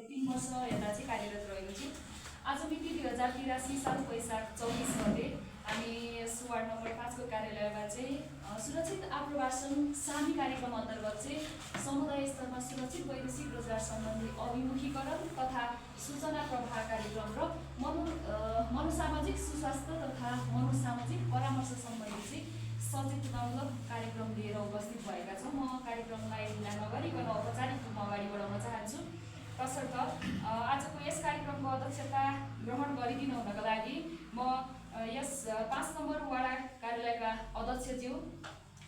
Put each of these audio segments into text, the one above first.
3 वर्ष यता चाहिँ कार्यरत रहेको छु। आज मिति 2083 साल वैशाख 24 गते हामी वार्ड नम्बर 5 को कार्यालयमा चाहिँ सुरक्षित आप्रवासन सामी कार्यक्रम अन्तर्गत चाहिँ समुदाय स्तरमा सुरक्षित वैदेशिक रोजगार सम्बन्धी अभिमुखीकरण तथा सूचना प्रवाह कार्यक्रम र मनोसामाजिक सुस्वास्थ्य तथा मनोसामाजिक परामर्श सम्बन्धी चाहिँ सचेतनामूलक कार्यक्रम लिएर उपस्थित भएका छौँ। म कार्यक्रमलाई ढिला नगरिकन औपचारिक रूपमा अगाडि बढाउन चाहन्छु। तसर्थ आजको यस कार्यक्रमको अध्यक्षता ग्रहण गरिदिनु हुनको लागि म यस 5 नम्बर वडा कार्यालयका अध्यक्षज्यू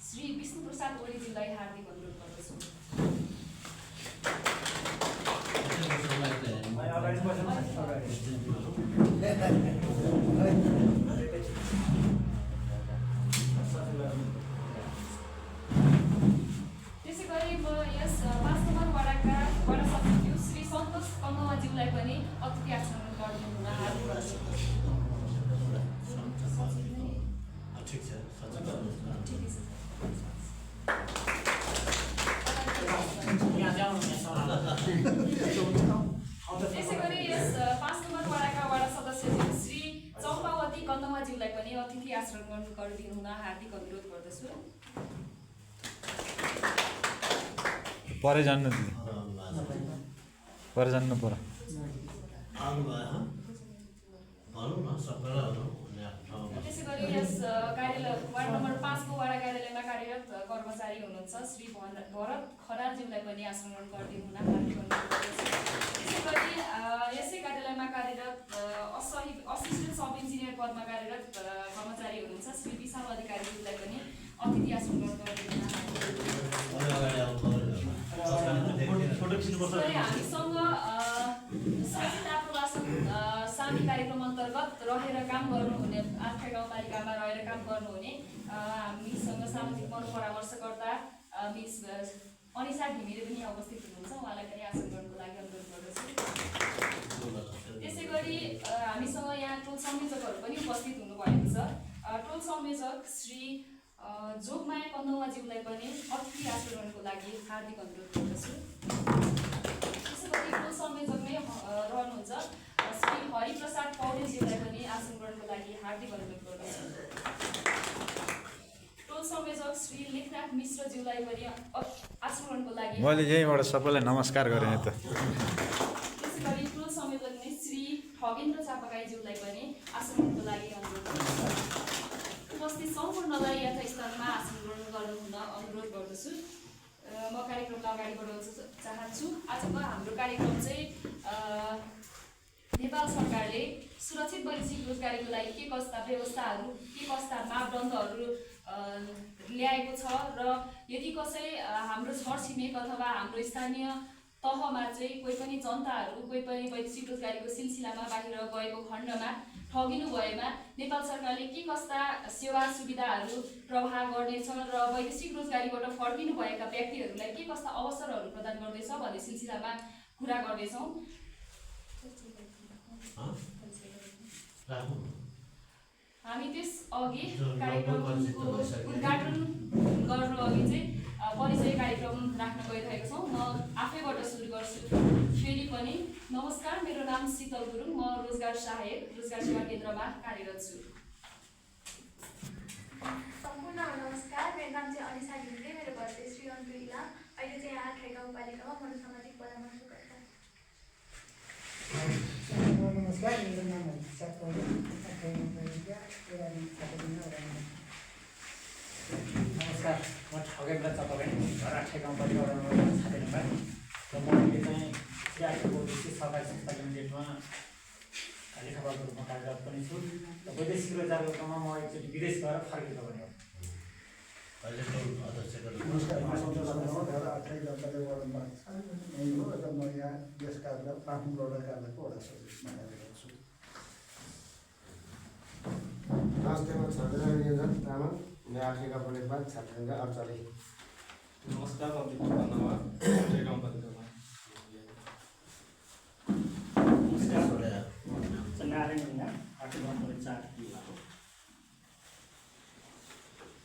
श्री विष्णुप्रसाद ओलीज्यूलाई हार्दिक अनुरोध गर्दछु। त्यसै गरी म यस 5 नम्बर वडाका वडा सचिव श्री सन्तोष कङ्गवाज्यूलाई पनि अतिथि आचरण गरिदिनु हुन हार्दिक अनुरोध गर्दछु। त्यसै गरी यस 5 नम्बर वडाका वडा सदस्य श्री चम्पावती कन्दमाज्यूलाई पनि अतिथि आचरण गरिदिनु हुन हार्दिक अनुरोध गर्दछु। परे जान्नु पर्यो। त्यसै गरी यस कार्यालय वार्ड नम्बर 5 को वडा कार्यालयमा कार्यरत कर्मचारी हुनुहुन्छ श्री भरत खरालज्यूलाई पनि आचरण गरिदिनु हुन हार्दिक अनुरोध गर्दछु। त्यसै गरी यसै कार्यालयमा कार्यरत असिस्टेन्ट सब इन्जिनियर पदमा कार्यरत कर्मचारी हुनुहुन्छ श्री विशाल अधिकारीज्यूलाई पनि अतिथि आचरण गरिदिनु हुन हार्दिक हामीसँग सुरक्षित आप्रवासन सामी कार्यक्रम अन्तर्गत रहेर काम गर्नुहुने 8 गाउँपालिकामा रहेर काम गर्नुहुने हामीसँग सामाजिक मनोपरामर्शकर्ता मिस अनिसा घिमिरे पनि यहाँ उपस्थित हुनुहुन्छ। उहाँलाई पनि आचरण गर्नको लागि अनुरोध गर्दछु। त्यसै गरी हामीसँग यहाँ टोल संयोजकहरू पनि उपस्थित हुनुभएको छ। टोल संयोजक श्री जोगमाया कन्दवाज्यूलाई पनि अतिथि आचरणको लागि हार्दिक अनुरोध गर्दछु। त्यसै गरी टोल संयोजक नै रहनुहुन्छ श्री हरिप्रसाद पौडेलज्यूलाई पनि आचरण गर्नको लागि हार्दिक अनुरोध गर्दछु। टोल संयोजक श्री लेखनाथ मिश्रज्यूलाई पनि आचरणको लागि मैले यहीँबाट सबैलाई नमस्कार गरेँ त। त्यसै गरी टोल संयोजक नै श्री ठगेन्द्र चापागाईज्यूलाई पनि आचरणको लागि अनुरोध गर्दछु। उपस्थित सम्पूर्णलाई यथास्थानमा आसन ग्रहण गर्नुहुन अनुरोध गर्दछु। म कार्यक्रमलाई अगाडि बढाउन चाहन्छु। आजको हाम्रो कार्यक्रम चाहिँ नेपाल सरकारले सुरक्षित वैदेशिक रोजगारीको लागि के कस्ता व्यवस्थाहरू के कस्ता मापदण्डहरू ल्याएको छ र यदि कसै हाम्रो छरछिमेक अथवा हाम्रो स्थानीय तहमा चाहिँ कोही पनि जनताहरू कोही पनि वैदेशिक रोजगारीको सिलसिलामा बाहिर गएको खण्डमा ठगिनु भएमा नेपाल सरकारले के कस्ता सेवा सुविधाहरू प्रवाह गर्नेछ र वैदेशिक रोजगारीबाट फर्किनु भएका व्यक्तिहरूलाई के कस्ता अवसरहरू प्रदान गर्दैछ भन्ने सिलसिलामा कुरा गर्दैछौँ। हामी त्यस अघि कार्यक्रमको उद्घाटन गर्नु अघि चाहिँ परिचय कार्यक्रम राख्न गइरहेको छौँ। म आफैबाट सुरु गर्छु। फेरि पनि नमस्कार, मेरो नाम शीतल गुरुङ, म रोजगार सहायक रोजगार सेवा केन्द्रमा कार्यरत छु। सम्पूर्ण नमस्कार, मेरो नाम चाहिँ अनिसा घिमिरे, मेरो घर चाहिँ श्री अन्तु इलाम, अहिले चाहिँ 8 गाउँपालिकामा मनोसामाजिक परामर्शकर्ता। नमस्कार, मेरो नाम हरिप्रसाद पौडेल, नमस्कार, म ठगेन्द्र चापागाई, घर 8 गाउँपालिका वडा नम्बर 7 र म अहिले चाहिँ सिआरटीको सहकारी संस्था लिमिटेडमा लेखापालको रूपमा कार्यरत पनि छु र वैदेशिक रोजगारको क्रममा म एकचोटि विदेश गएर फर्केको पनि हो। नमस्कार, म सन्तोष शर्मा, घर 8 गाउँपालिका वडा नम्बर 5 हो र म यहाँ यस कार्यालय 5 नम्बर वडा कार्यालयको वडा सचिवमा कार्यरत छु। नमस्ते, म छत्रनारायण निरञ्जन तामाङ, 8 गाउँपालिका 5 छात्रसङ्घ अर्चले। नमस्कार, म विपुल खनावा, 8 गाउँपालिकामा। नारायण ढुङ्गा, 8 गाउँपालिका 4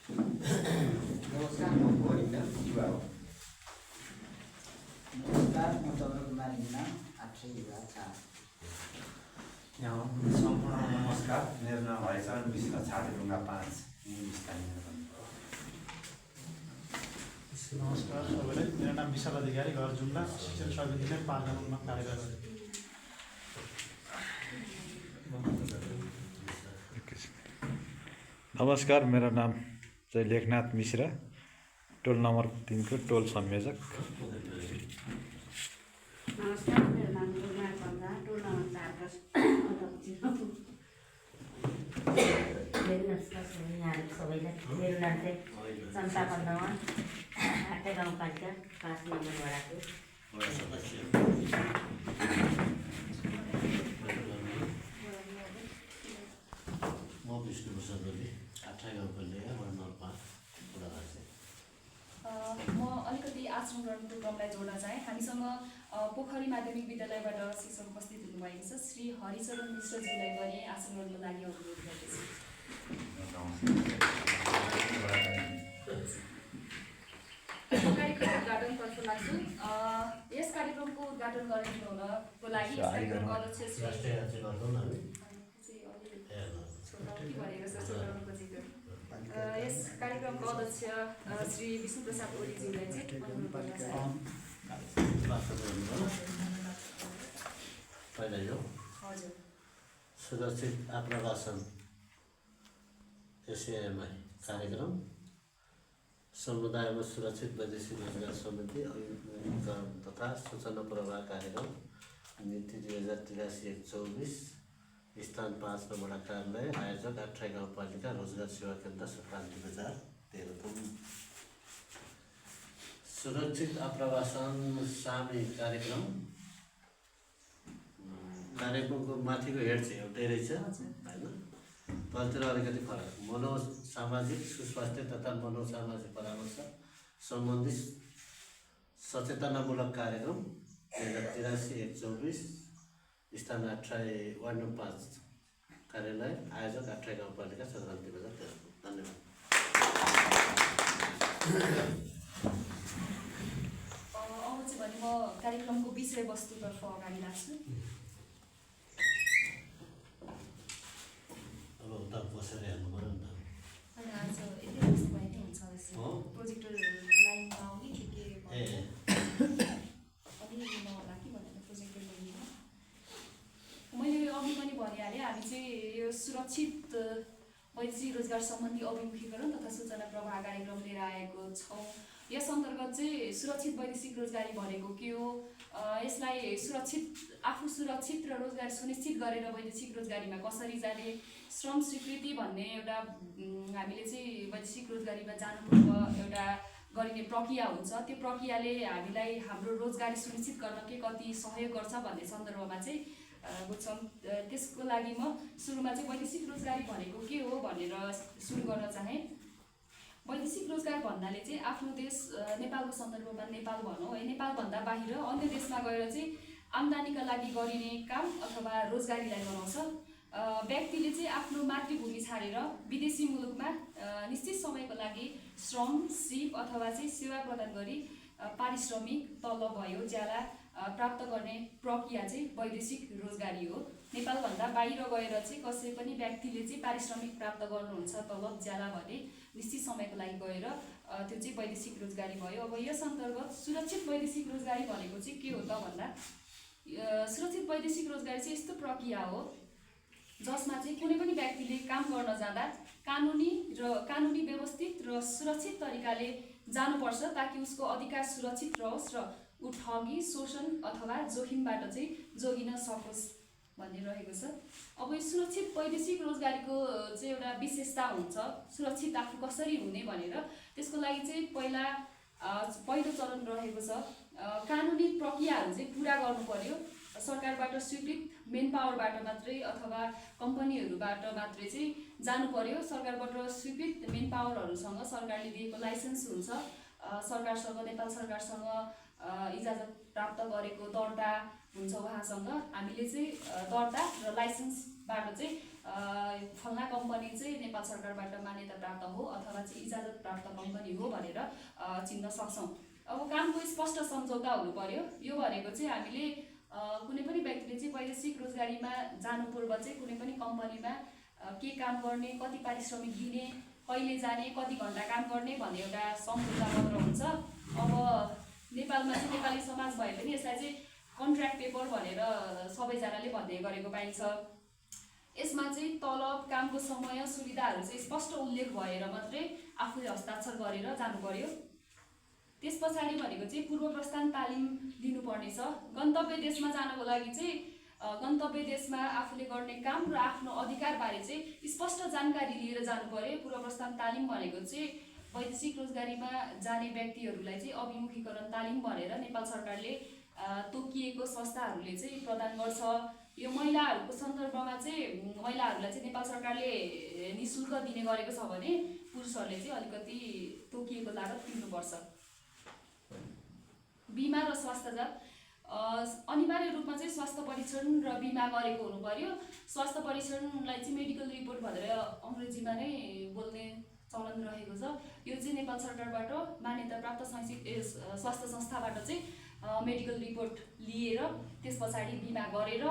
नमस्कार, म गोविन्द युवा हो। नमस्कार, म चन्द्रकुमार हिना, 8 यहाँ सम्पूर्ण नमस्कार, मेरो नाम हरिचरण विश्व, छातेढुङ्गा 5 स्थानीय। नमस्कार सबैलाई, मेरो नाम विशाल अधिकारी, घर जुम्ला, शिक्षण समितिले 5 नम्बरमा कार्यरत। नमस्कार, मेरो नाम चाहिँ लेखनाथ मिश्रा, टोल नम्बर 3 को टोल संयोजक। नमस्कार, मेरो नाम दुर्गा पन्दा, टोल नम्बर 4 का अध्यक्ष। नमस्कार यहाँहरू सबैलाई, मेरो नाम चाहिँ चम्पा पन्दामा, आठै गाउँपालिका 5 नम्बर वडाको म विष्णु प्रसाद ओली, आठै गाउँपालिका वार्ड नम्बर 5 वडाध्यक्ष। म अलिकति आचरण गर्नुको क्रमलाई जोड्न चाहेँ। हामीसँग पोखरी माध्यमिक विद्यालयबाट शिक्षक उपस्थित हुनुभएको छ। श्री हरिचरण मिश्रज्यूलाई पनि आचरण गर्नुको लागि अनुरोध गर्दछु। कार्यक्रम उद्घाटनतर्फ लाग्छु। यस कार्यक्रमको उद्घाटन गरिदिनुहुनको लागि कार्यक्रमको अध्यक्ष श्री यस कार्यक्रमको अध्यक्ष श्री विष्णु प्रसाद ओलीज्यूलाई चाहिँ अनुरोध गर्न पहिला यो हजुर सुरक्षित आप्रवासन एसएएमआई कार्यक्रम समुदायमा सुरक्षित वैदेशिक रोजगार समिति अभिमुखीकरण तथा सूचना प्रवाह कार्यक्रम नीति 2083-124 स्थान 5 नम्बर कार्यालय आयोजक आठै गाउँपालिका रोजगार सेवा केन्द्र सङ्क्रान्ति बजार तेह्रथुम। सुरक्षित आप्रवासन सामी कार्यक्रमको माथिको हेड चाहिँ एउटै रहेछ होइन, तलतिर अलिकति फरक। मनोसामाजिक सुस्वास्थ्य तथा मनोसामाजिक परामर्श सम्बन्धी सचेतनामूलक कार्यक्रम 2083-124 स्थान आठै वार्ड नम्बर 5 कार्यालय आयोजक आठै गाउँपालिका सङ्क्रान्ति बजार तेह्रथुम। धन्यवाद। अब चाहिँ भने म कार्यक्रमको विषयवस्तुतर्फ अगाडि लाग्छु। अब उता बसेर हेर्नु पऱ्यो नि त। होइन, आज यति बस्नु भए नै हुन्छ। प्रोजेक्टर लाइनमा आउने के अलिअलि नहोला कि भनेर प्रोजेक्टर लाइनमा मैले अघि पनि भनिहालेँ। हामी चाहिँ यो सुरक्षित वैदेशिक रोजगार सम्बन्धी अभिमुखीकरण तथा सूचना प्रवाह कार्यक्रम लिएर आएको छौँ। यस अन्तर्गत चाहिँ सुरक्षित वैदेशिक रोजगारी भनेको के हो, यसलाई आफू सुरक्षित र रोजगार सुनिश्चित गरेर वैदेशिक रोजगारीमा कसरी जाने, श्रम स्वीकृति भन्ने एउटा हामीले चाहिँ वैदेशिक रोजगारीमा जानुपर्छ एउटा गरिने प्रक्रिया हुन्छ। त्यो प्रक्रियाले हामीलाई हाम्रो रोजगारी सुनिश्चित गर्न के कति सहयोग गर्छ भन्ने सन्दर्भमा चाहिँ बुझ्छौँ। त्यसको लागि म सुरुमा चाहिँ वैदेशिक रोजगारी भनेको के हो भनेर सुरु गर्न चाहेँ। वैदेशिक रोजगार भन्नाले चाहिँ आफ्नो देश नेपालको सन्दर्भमा नेपाल भनौँ है, नेपालभन्दा बाहिर अन्य देशमा गएर चाहिँ आम्दानीका लागि गरिने काम अथवा रोजगारीलाई बनाउँछ। व्यक्तिले चाहिँ आफ्नो मातृभूमि छाडेर विदेशी मुलुकमा निश्चित समयको लागि श्रम, सिप अथवा चाहिँ सेवा प्रदान गरी पारिश्रमिक तलब भयो ज्याला प्राप्त गर्ने प्रक्रिया चाहिँ वैदेशिक रोजगारी हो। नेपालभन्दा बाहिर गएर चाहिँ कसै पनि व्यक्तिले चाहिँ पारिश्रमिक प्राप्त गर्नुहुन्छ तलब ज्याला भने निश्चित समयको लागि गएर त्यो चाहिँ वैदेशिक रोजगारी भयो। अब यस अन्तर्गत सुरक्षित वैदेशिक रोजगारी भनेको चाहिँ के हो त भन्दा सुरक्षित वैदेशिक रोजगारी चाहिँ यस्तो प्रक्रिया हो जसमा चाहिँ कुनै पनि व्यक्तिले काम गर्न जाँदा कानुनी व्यवस्थित र सुरक्षित तरिकाले जानुपर्छ ताकि उसको अधिकार सुरक्षित रहोस् र ऊ ठगी, शोषण अथवा जोखिमबाट चाहिँ जोगिन सकोस् भन्ने रहेको छ। अब यो सुरक्षित वैदेशिक रोजगारीको चाहिँ एउटा विशेषता हुन्छ सुरक्षित आफू कसरी हुने भनेर। त्यसको लागि चाहिँ पहिलो चरण रहेको छ कानुनी प्रक्रियाहरू चाहिँ पुरा गर्नु पर्यो। सरकारबाट स्वीकृत मेन पावरबाट मात्रै अथवा कम्पनीहरूबाट मात्रै चाहिँ जानु पर्यो। सरकारबाट स्वीकृत मेन पावरहरूसँग सरकारले दिएको लाइसेन्स हुन्छ, सरकारसँग नेपाल सरकारसँग इजाजत प्राप्त गरेको दर्ता हुन्छ उहाँसँग। हामीले चाहिँ दर्ता र लाइसेन्सबाट चाहिँ फल्ना कम्पनी चाहिँ नेपाल सरकारबाट मान्यता प्राप्त हो अथवा चाहिँ इजाजत प्राप्त कम्पनी हो भनेर चिन्न सक्छौँ। अब कामको स्पष्ट सम्झौता हुनु पर्यो। यो भनेको चाहिँ हामीले कुनै पनि व्यक्तिले चाहिँ वैदेशिक रोजगारीमा जानु पूर्व चाहिँ कुनै पनि कम्पनीमा के काम गर्ने, कति पारिश्रमिक दिने, कहिले जाने, कति घन्टा काम गर्ने भन्ने एउटा सम्झौता पत्र हुन्छ। अब नेपालमा चाहिँ नेपाली समाज भए पनि यसलाई चाहिँ कन्ट्र्याक्ट पेपर भनेर सबैजनाले भन्ने गरेको पाइन्छ। यसमा चाहिँ तलब, कामको समय, सुविधाहरू चाहिँ स्पष्ट उल्लेख भएर मात्रै आफूले हस्ताक्षर गरेर जानु पर्यो। त्यस पछाडि भनेको चाहिँ पूर्व प्रस्थान तालिम लिनुपर्नेछ। गन्तव्य देशमा जानको लागि चाहिँ गन्तव्य देशमा आफूले गर्ने काम र आफ्नो अधिकारबारे चाहिँ स्पष्ट जानकारी लिएर जानु पर्यो। पूर्व प्रस्थान तालिम भनेको चाहिँ वैदेशिक रोजगारीमा जाने व्यक्तिहरूलाई चाहिँ अभिमुखीकरण तालिम भनेर नेपाल सरकारले तोकिएको संस्थाहरूले चाहिँ प्रदान गर्छ। यो महिलाहरूको सन्दर्भमा चाहिँ महिलाहरूलाई चाहिँ नेपाल सरकारले निःशुल्क दिने गरेको छ भने पुरुषहरूले चाहिँ अलिकति तोकिएको लागत तिर्नुपर्छ। बिमा र स्वास्थ्य जाँच अनिवार्य रूपमा चाहिँ स्वास्थ्य परीक्षण र बिमा गरेको हुनु पर्यो। स्वास्थ्य परीक्षणलाई चाहिँ मेडिकल रिपोर्ट भनेर अङ्ग्रेजीमा नै बोल्ने चलन रहेको छ। यो चाहिँ नेपाल सरकारबाट मान्यता प्राप्त स्वास्थ्य संस्थाबाट चाहिँ मेडिकल रिपोर्ट लिएर त्यस पछाडि बिमा गरेर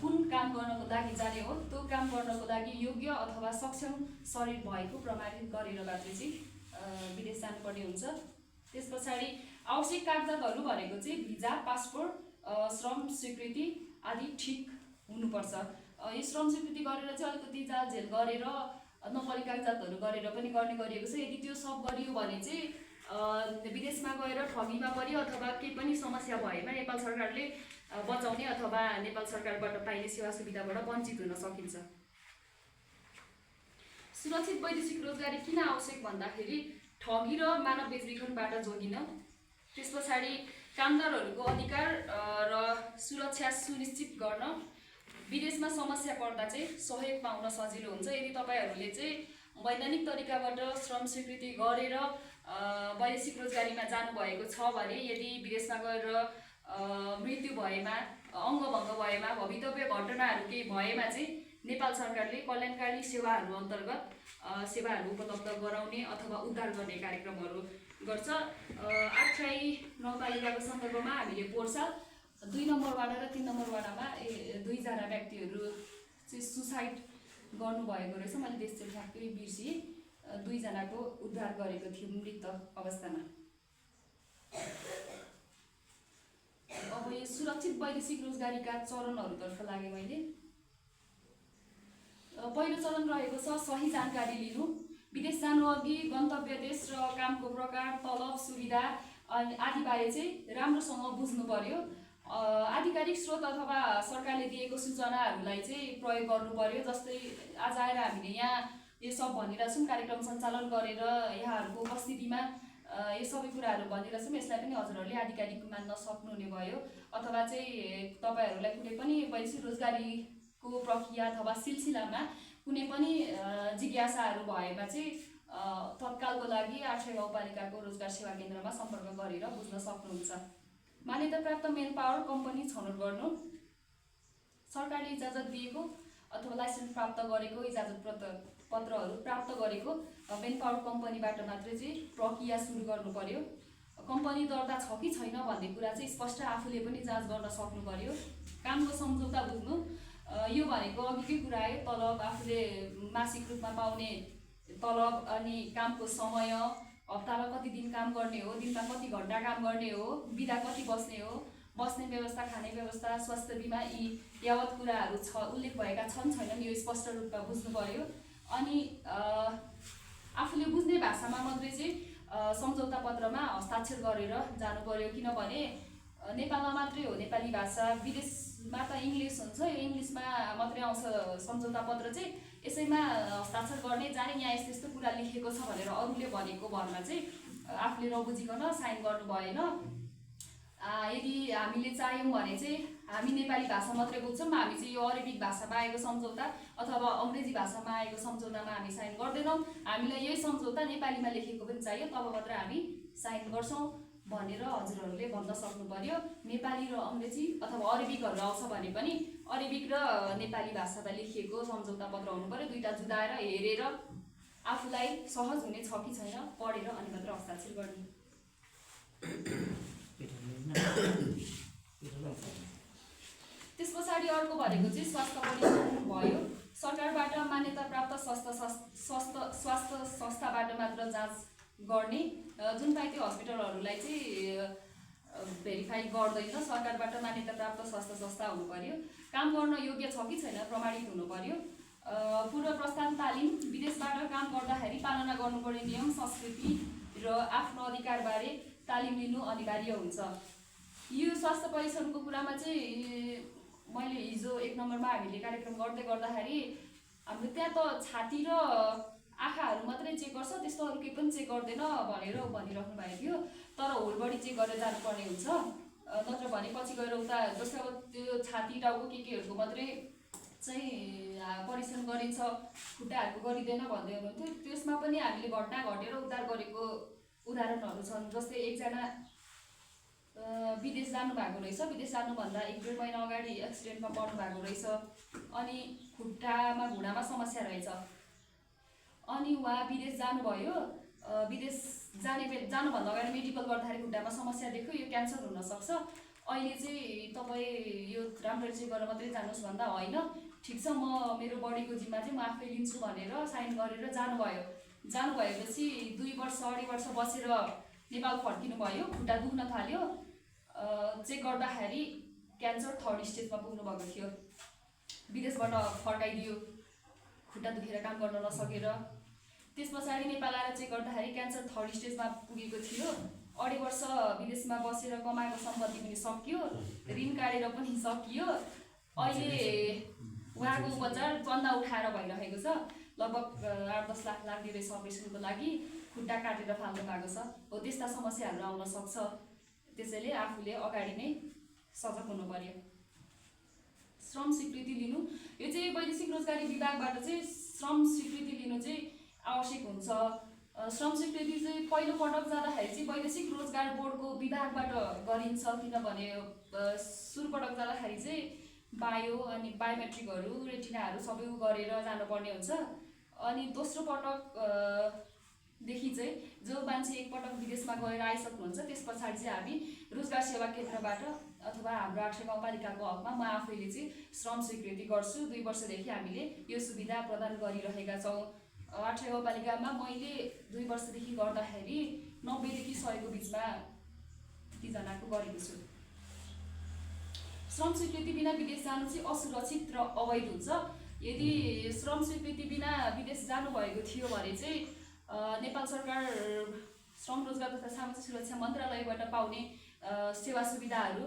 कुन काम गर्नको लागि जाने हो त्यो काम गर्नको लागि योग्य अथवा सक्षम शरीर भएको प्रमाणित गरेर मात्रै चाहिँ विदेश जानुपर्ने हुन्छ। त्यस पछाडि आवश्यक कागजातहरू भनेको चाहिँ भिजा, पासपोर्ट, श्रम स्वीकृति आदि ठिक हुनुपर्छ। यो श्रम स्वीकृति गरेर चाहिँ अलिकति जालझेल गरेर नक्कली कागजातहरू गरेर पनि गर्ने गरिएको छ। यदि त्यो सब गरियो भने चाहिँ विदेशमा गएर ठगीमा पर्यो अथवा केही पनि समस्या भएमा नेपाल सरकारले बचाउने अथवा नेपाल सरकारबाट पाइने सेवा सुविधाबाट वञ्चित हुन सकिन्छ। सुरक्षित वैदेशिक रोजगारी किन आवश्यक भन्दाखेरि ठगी र मानव बेचबिखनबाट जोगिन, त्यस पछाडि कामदारहरूको अधिकार र सुरक्षा सुनिश्चित गर्न, विदेशमा समस्या पर्दा चाहिँ सहयोग पाउन सजिलो हुन्छ। यदि तपाईहरूले चाहिँ वैधानिक तरिकाबाट श्रम स्वीकृति गरेर वैदेशिक रोजगारीमा जानुभएको छ भने यदि विदेशमा गएर मृत्यु भएमा, अङ्गभङ्ग भएमा, भवितव्य घटनाहरू केही भएमा चाहिँ नेपाल सरकारले कल्याणकारी सेवाहरू अन्तर्गत सेवाहरू उपलब्ध गराउने अथवा उद्धार गर्ने कार्यक्रमहरू गर्छ। आख्याई नगरपालिकाको सन्दर्भमा हामीले पोहोर साल 2 नम्बर वाडा र 3 नम्बर वाडामा 2 जना व्यक्तिहरू चाहिँ सुसाइड गर्नुभएको रहेछ। मैले देश चाहिँ ठ्याक्कै बिर्सिएँ। 2 जनाको उद्धार गरेको थियो मृत अवस्थामा। अब यो सुरक्षित वैदेशिक रोजगारीका चरणहरूतर्फ लागे मैले। पहिलो चरण रहेको छ सही जानकारी लिनु। विदेश जानु अघि गन्तव्य देश र कामको प्रकार, तलब, सुविधा आदिबारे चाहिँ राम्रोसँग बुझ्नु पर्यो। आधिकारिक स्रोत अथवा सरकारले दिएको सूचनाहरूलाई चाहिँ प्रयोग गर्नु पर्यो। जस्तै आज आएर हामीले यहाँ यो सब भनिरहेछौँ, कार्यक्रम सञ्चालन गरेर यहाँहरूको उपस्थितिमा यो सबै कुराहरू भनिरहेछौँ। यसलाई पनि हजुरहरूले आधिकारिक मान्न सक्नुहुने भयो। अथवा चाहिँ तपाईँहरूलाई कुनै पनि वैदेशिक रोजगारीको प्रक्रिया अथवा सिलसिलामा कुनै पनि जिज्ञासाहरू भएमा चाहिँ तत्कालको लागि 8 गाउँपालिकाको रोजगार सेवा केन्द्रमा सम्पर्क गरेर बुझ्न सक्नुहुन्छ। मान्यता प्राप्त मेन पावर कम्पनी छनौट गर्नु। सरकारले इजाजत दिएको अथवा लाइसेन्स प्राप्त गरेको, इजाजत पत्रहरू प्राप्त गरेको मेन पावर कम्पनीबाट मात्रै चाहिँ प्रक्रिया सुरु गर्नु पर्यो। कम्पनी दर्ता छ कि छैन भन्ने कुरा चाहिँ स्पष्ट आफूले पनि जाँच गर्न सक्नु पर्यो। कामको सम्झौता बुझ्नु। यो भनेको अघिकै कुरा आयो, तलब, आफूले मासिक रूपमा पाउने तलब, अनि कामको समय, हप्तामा कति दिन काम गर्ने हो, दिनमा कति घन्टा काम गर्ने हो, बिदा कति बस्ने हो, बस्ने व्यवस्था, खाने व्यवस्था, स्वास्थ्य बिमा, यी यावत कुराहरू उल्लेख भएका छन् छैनन् यो स्पष्ट रूपमा बुझ्नु पर्यो। अनि आफूले बुझ्ने भाषामा मात्रै चाहिँ सम्झौता पत्रमा हस्ताक्षर गरेर जानु पर्यो। किनभने नेपालमा मात्रै हो नेपाली भाषा, विदेशमा त इङ्ग्लिस हुन्छ, यो इङ्ग्लिसमा मात्रै आउँछ सम्झौता पत्र चाहिँ। यसैमा हस्ताक्षर गर्ने जाने यहाँ यस्तो यस्तो कुरा लेखेको छ भनेर अरूले भनेको भरमा चाहिँ आफूले नबुझिकन साइन गर्नु भएन। यदि हामीले चाह्यौँ भने चाहिँ हामी नेपाली भाषा मात्रै बुझ्छौँ, हामी चाहिँ यो अरेबिक भाषामा आएको सम्झौता अथवा अङ्ग्रेजी भाषामा आएको सम्झौतामा हामी साइन गर्दैनौँ। हामीलाई यही सम्झौता नेपालीमा लेखेको पनि चाहियो, तब मात्र हामी साइन गर्छौँ भनेर हजुरहरूले भन्न सक्नु पर्यो। नेपाली र अङ्ग्रेजी अथवा अरेबिकहरू आउँछ भने पनि अरेबिक र नेपाली भाषामा लेखिएको सम्झौता पत्र हुनु पर्यो। दुईवटा जुदाएर हेरेर आफूलाई सहज हुने छ कि छैन पढेर अनि मात्र हस्ताक्षर गर्ने। पछाडि अर्को भनेको चाहिँ स्वास्थ्य परीक्षण भयो। सरकारबाट मान्यता प्राप्त स्वास्थ्य संस्थाबाट मात्र जाँच गर्ने, जुन पाए त्यो हस्पिटलहरूलाई चाहिँ भेरिफाई गर्दैन। सरकारबाट मान्यता प्राप्त स्वास्थ्य संस्था हुनु पर्यो। काम गर्न योग्य छ कि छैन प्रमाणित हुनु पर्यो। पूर्व प्रस्थान तालिम, विदेशबाट काम गर्दाखेरि पालना गर्नुपर्ने नियम संस्कृति र आफ्नो अधिकारबारे तालिम लिनु अनिवार्य हुन्छ। यो स्वास्थ्य परीक्षणको कुरामा चाहिँ मैले हिजो 1 नम्बरमा हामीले कार्यक्रम गर्दाखेरि हाम्रो त्यहाँ त छाती र आँखाहरू मात्रै चेक गर्छ, त्यस्तो अरू केही पनि चेक गर्दैन भनेर भनिराख्नु भएको थियो। तर होल बडी चेक गरेर जानुपर्ने हुन्छ, नत्र भने पछि गएर उता जस्तै अब त्यो छाती टाउको केहरूको मात्रै चाहिँ परीक्षण गरिन्छ, खुट्टाहरूको गरिँदैन भन्दै हुनुहुन्थ्यो। त्यसमा पनि हामीले घटना घटेर उद्धार गरेको उदाहरणहरू छन्। जस्तै एकजना विदेश जानुभएको रहेछ, विदेश जानुभन्दा 1-1.5 महिना अगाडि एक्सिडेन्टमा पर्नु भएको रहेछ, अनि खुट्टामा घुँडामा समस्या रहेछ। अनि उहाँ विदेश जानुभयो। विदेश जानुभन्दा अगाडि मेडिकल गर्दाखेरि खुट्टामा समस्या देख्यो, यो क्यान्सर हुनसक्छ। अहिले चाहिँ तपाईँ यो राम्ररी चेक गरेर मात्रै जानुहोस् भन्दा होइन, ठिक छ म मेरो बडीको जिम्मा चाहिँ म आफै लिन्छु भनेर साइन गरेर जानुभयो। जानुभएपछि 2 वर्ष 2.5 वर्ष बसेर नेपाल फर्किनु भयो। खुट्टा दुख्न थाल्यो, चेक गर्दाखेरि क्यान्सर 3rd स्टेजमा पुग्नु भएको थियो। विदेशबाट फर्काइदियो खुट्टा दुखेर काम गर्न नसकेर। त्यस पछाडि नेपाल आएर चेक गर्दाखेरि क्यान्सर 3rd स्टेजमा पुगेको थियो। 2.5 वर्ष विदेशमा बसेर कमाएको सम्पत्ति पनि सकियो, ऋण काटेर पनि सकियो। अहिले उहाँको उपचार चन्दा उठाएर भइरहेको छ। लगभग 8-10 लाख लाग्दैछ अपरेसनको लागि, खुट्टा काटेर फाल्नु भएको छ। हो त्यस्ता समस्याहरू आउन सक्छ। त्यसैले आफूले अगाडि नै सजग हुनु पर्यो। श्रम स्वीकृति लिनु, यो चाहिँ वैदेशिक रोजगारी विभागबाट चाहिँ श्रम स्वीकृति लिनु चाहिँ आवश्यक हुन्छ। श्रम स्वीकृति चाहिँ पहिलो पटक जाँदाखेरि चाहिँ वैदेशिक रोजगार बोर्डको विभागबाट गरिन्छ, किनभने सुरु पटक जाँदाखेरि चाहिँ बायो अनि बायोमेट्रिकहरू रेटिनाहरू सबै गरेर जानुपर्ने हुन्छ। अनि दोस्रो पटकदेखि चाहिँ जो मान्छे एकपटक विदेशमा गएर आइसक्नुहुन्छ त्यस पछाडि चाहिँ हामी रोजगार सेवा केन्द्रबाट अथवा हाम्रो 8 गाउँपालिकाको हकमा म आफैले चाहिँ श्रम स्वीकृति गर्छु। 2 वर्षदेखि हामीले यो सुविधा प्रदान गरिरहेका छौँ। 8 गाउँपालिकामा मैले 2 वर्षदेखि गर्दाखेरि 90 देखि 100 को बिचमा त्यतिजनाको गरेको छु। श्रम स्वीकृति बिना विदेश जानु चाहिँ असुरक्षित र अवैध हुन्छ। यदि श्रम स्वीकृति बिना विदेश जानुभएको थियो भने चाहिँ नेपाल सरकार श्रम रोजगार तथा सामाजिक सुरक्षा मन्त्रालयबाट पाउने सेवा सुविधाहरू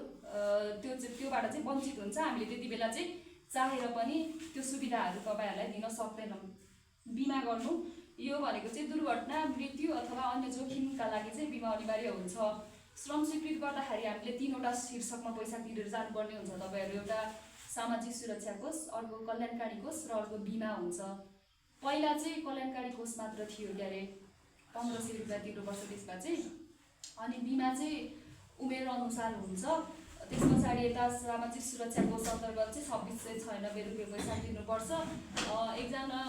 त्योबाट चाहिँ वञ्चित हुन्छ। हामीले त्यति बेला चाहिँ चाहेर पनि त्यो सुविधाहरू तपाईँहरूलाई दिन सक्दैनौँ। बिमा गर्नु, यो भनेको चाहिँ दुर्घटना, मृत्यु अथवा अन्य जोखिमका लागि चाहिँ बिमा अनिवार्य हुन्छ। श्रम स्वीकृत गर्दाखेरि हामीले 3वटा शीर्षकमा पैसा तिरेर जानुपर्ने हुन्छ। तपाईँहरू एउटा सामाजिक सुरक्षा कोष, अर्को कल्याणकारी कोष र अर्को बिमा हुन्छ। पहिला चाहिँ कल्याणकारी कोष मात्र थियो के अरे, 1500 रुपियाँ तिर्नुपर्छ त्यसमा चाहिँ। अनि बिमा चाहिँ उमेर अनुसार हुन्छ। त्यस पछाडि यता सामाजिक सुरक्षा कोष अन्तर्गत चाहिँ 2696 रुपियाँ पैसा तिर्नुपर्छ। एकजना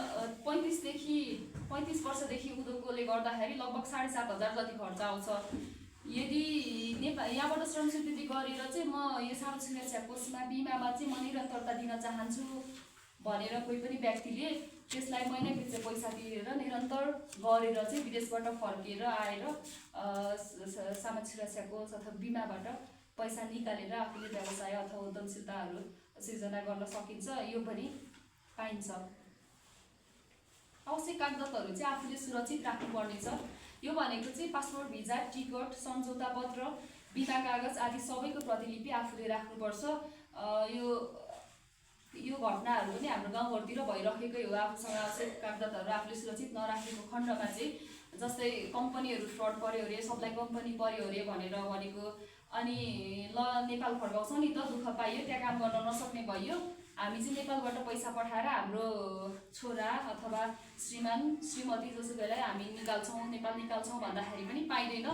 35 वर्षदेखि उँधोकोले गर्दाखेरि लगभग 7500 जति खर्च आउँछ। यदि यहाँबाट श्रम स्वीकृति गरेर चाहिँ म यो सामाजिक सुरक्षा कोषमा बिमामा चाहिँ म निरन्तरता दिन चाहन्छु भनेर कोही पनि व्यक्तिले त्यसलाई महिना पछि पैसा तिरेर निरन्तर गरेर चाहिँ विदेशबाट फर्किएर आएर सामाजिक सुरक्षा कोष अथवा बिमाबाट पैसा निकालेर आफूले व्यवसाय अथवा उद्यमशीलताहरू सिर्जना गर्न सकिन्छ। यो पनि पाइन्छ। आवश्यक कागजातहरू चाहिँ आफूले सुरक्षित राख्नुपर्नेछ। यो भनेको चाहिँ पासपोर्ट, भिजा, टिकट, सम्झौता पत्र, बिमा कागज आदि सबैको प्रतिलिपि आफूले राख्नुपर्छ। यो घटनाहरू पनि हाम्रो गाउँघरतिर भइरहेकै हो। आफूसँग आवश्यक कागजातहरू आफूले सुरक्षित नराखेको खण्डमा चाहिँ, जस्तै कम्पनीहरू फ्रड पर्यो अरे, सप्लाई कम्पनी पर्यो अरे भनेर भनेको, अनि ल नेपाल फर्काउँछ नि त, दुःख पाइयो, त्यहाँ काम गर्न नसक्ने भयो, हामी चाहिँ नेपालबाट पैसा पठाएर हाम्रो छोरा अथवा श्रीमान श्रीमती जसुकैलाई हामी निकाल्छौँ, नेपाल निकाल्छौँ भन्दाखेरि पनि पाइँदैन।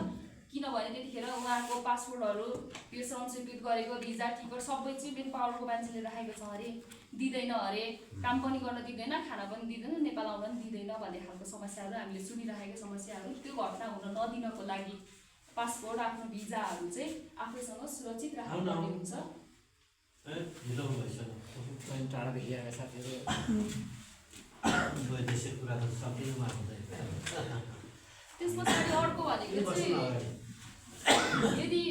किनभने त्यतिखेर उहाँको पासपोर्टहरू, यो श्रम स्वीकृत गरेको भिजा, टिकट सबै चाहिँ मेन पावरको मान्छेले राखेको छ अरे, दिँदैन अरे, काम पनि गर्न दिँदैन, खाना पनि दिँदैन, नेपाल आउन पनि दिँदैन भन्ने खालको समस्याहरू हामीले सुनिरहेको समस्याहरू। त्यो घटना हुन नदिनको लागि पासपोर्ट, आफ्नो भिजाहरू चाहिँ आफूसँग सुरक्षित राख्नुपर्ने हुन्छ। ढिलो भइसक्यो टाढादेखि आएर साथीहरू वैदेशिक कुरा त सकिनुमा हुँदैन त्यस पछाडि अर्को भनेको चाहिँ यदि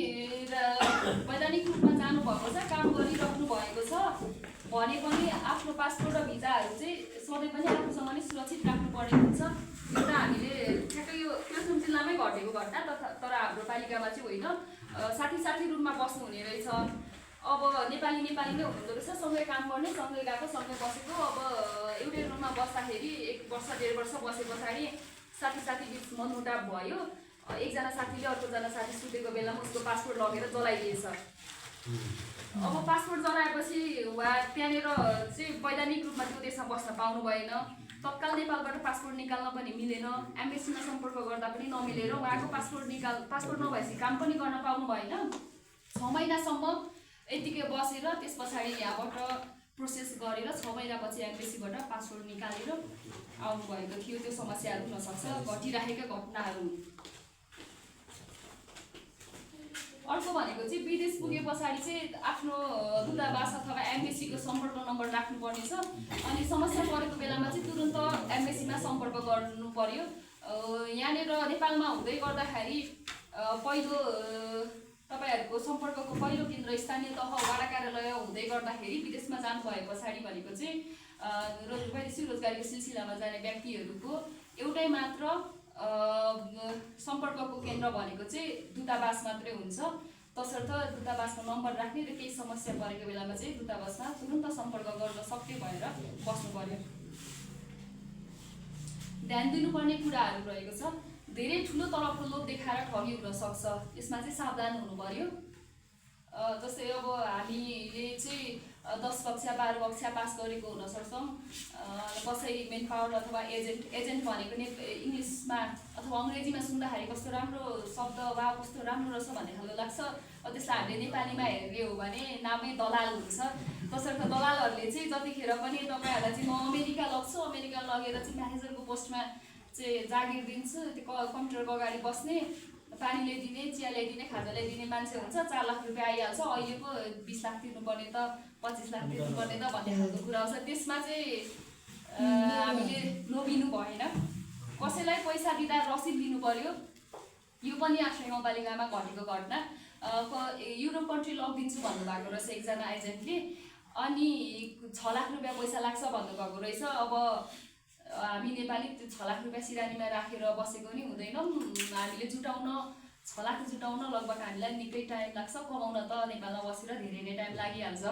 वैधानिक रूपमा जानुभएको छ, काम गरिराख्नु भएको छ भने पनि आफ्नो पासपोर्ट र भिजाहरू चाहिँ सधैँ पनि आफूसँग नै सुरक्षित राख्नुपर्ने हुन्छ। एउटा हामीले ठ्याक्कै यो तेलसुङ जिल्लामै घटेको घटना तर हाम्रो पालिकामा चाहिँ होइन, साथी रूपमा बस्नु हुने रहेछ। अब नेपाली नै हुनुहुँदो रहेछ, सँगै काम गर्ने, सँगै गएको, सँगै बसेको। अब एउटै रुममा बस्दाखेरि 1 वर्ष 1.5 वर्ष बसे पछाडि साथी बिच मनमुटाव भयो। एकजना साथीले अर्कोजना साथी सुतेको बेलामा उसको पासपोर्ट लगेर जलाइदिएछ। अब पासपोर्ट जलाएपछि उहाँ त्यहाँनिर चाहिँ वैधानिक रूपमा त्यो देशमा बस्न पाउनु भएन। तत्काल नेपालबाट पासपोर्ट निकाल्न पनि मिलेन, एम्बेसीमा सम्पर्क गर्दा पनि नमिलेर उहाँको पासपोर्ट नभएपछि काम पनि गर्न पाउनु भएन। 6 महिनासम्म यतिकै बसेर त्यस पछाडि यहाँबाट प्रोसेस गरेर 6 महिनापछि एम्बेसीबाट पासपोर्ट निकालेर आउनुभएको थियो। त्यो समस्याहरू हुनसक्छ, घटिरहेका घटनाहरू। अर्को भनेको चाहिँ विदेश पुगे पछाडि चाहिँ आफ्नो दूतावास अथवा एम्बेसीको सम्पर्क नम्बर राख्नुपर्ने छ। अनि समस्या परेको बेलामा चाहिँ तुरन्त एम्बेसीमा सम्पर्क गर्नु पर्यो। यहाँनिर नेपालमा हुँदै गर्दाखेरि पहिलो तपाईहरूको सम्पर्कको पहिलो केन्द्र स्थानीय तह वडा कार्यालय हुँदै गर्दाखेरि विदेशमा जानु भए पछाडि भनेको चाहिँ वैदेशिक रोजगारीको सिलसिलामा जाने व्यक्तिहरूको एउटै मात्र सम्पर्कको केन्द्र भनेको चाहिँ दूतावास मात्रै हुन्छ। तसर्थ दूतावासको नम्बर राख्ने र केही समस्या परेको बेलामा चाहिँ दूतावासमा तुरन्त सम्पर्क गर्न सक्ने भएर बस्नु पर्यो। ध्यान दिनुपर्ने कुराहरू रहेको छ। धेरै ठुलो तलबको लोभ देखाएर ठगी हुन सक्छ, यसमा चाहिँ सावधान हुनु पर्यो। जस्तै अब हामीले चाहिँ 10 कक्षा 12 कक्षा पास गरेको हुन सक्छौँ। कसै मेन पावर अथवा एजेन्ट भनेको नै इङ्ग्लिसमा अथवा अङ्ग्रेजीमा सुन्दाखेरि कस्तो राम्रो शब्द वा कस्तो राम्रो रहेछ भन्ने खालको लाग्छ। त्यसलाई हामीले नेपालीमा हेर्ने हो भने नामै दलाल हुन्छ। तसर्थ दलालहरूले चाहिँ जतिखेर पनि तपाईँहरूलाई चाहिँ म अमेरिका लग्छु, अमेरिका लगेर चाहिँ म्यानेजरको पोस्टमा चाहिँ जागिर दिन्छु, त्यो कम्प्युटरको अगाडि बस्ने, पानी ल्याइदिने, चिया ल्याइदिने, खाजा ल्याइदिने मान्छे हुन्छ, 4 लाख रुपियाँ आइहाल्छ, अहिले पो 20 लाख तिर्नुपर्ने त 25 लाख तिर्नुपर्ने त भन्ने खालको कुरा आउँछ। त्यसमा चाहिँ हामीले लोभिनु भएन। कसैलाई पैसा दिँदा रसिद दिनु पर्यो। यो पनि आश्रय गाउँपालिकामा घटेको घटना। युरोप कन्ट्री लगिदिन्छु भन्नुभएको रहेछ एकजना एजेन्टले, अनि 6 लाख रुपियाँ पैसा लाग्छ भन्नुभएको रहेछ। अब हामी नेपाली 6 लाख रुपियाँ सिरानीमा राखेर बसेको नि हुँदैनौँ। हामीले 6 लाख जुटाउन लगभग हामीलाई निकै टाइम लाग्छ। कमाउन त नेपालमा बसेर धेरै नै टाइम लागिहाल्छ।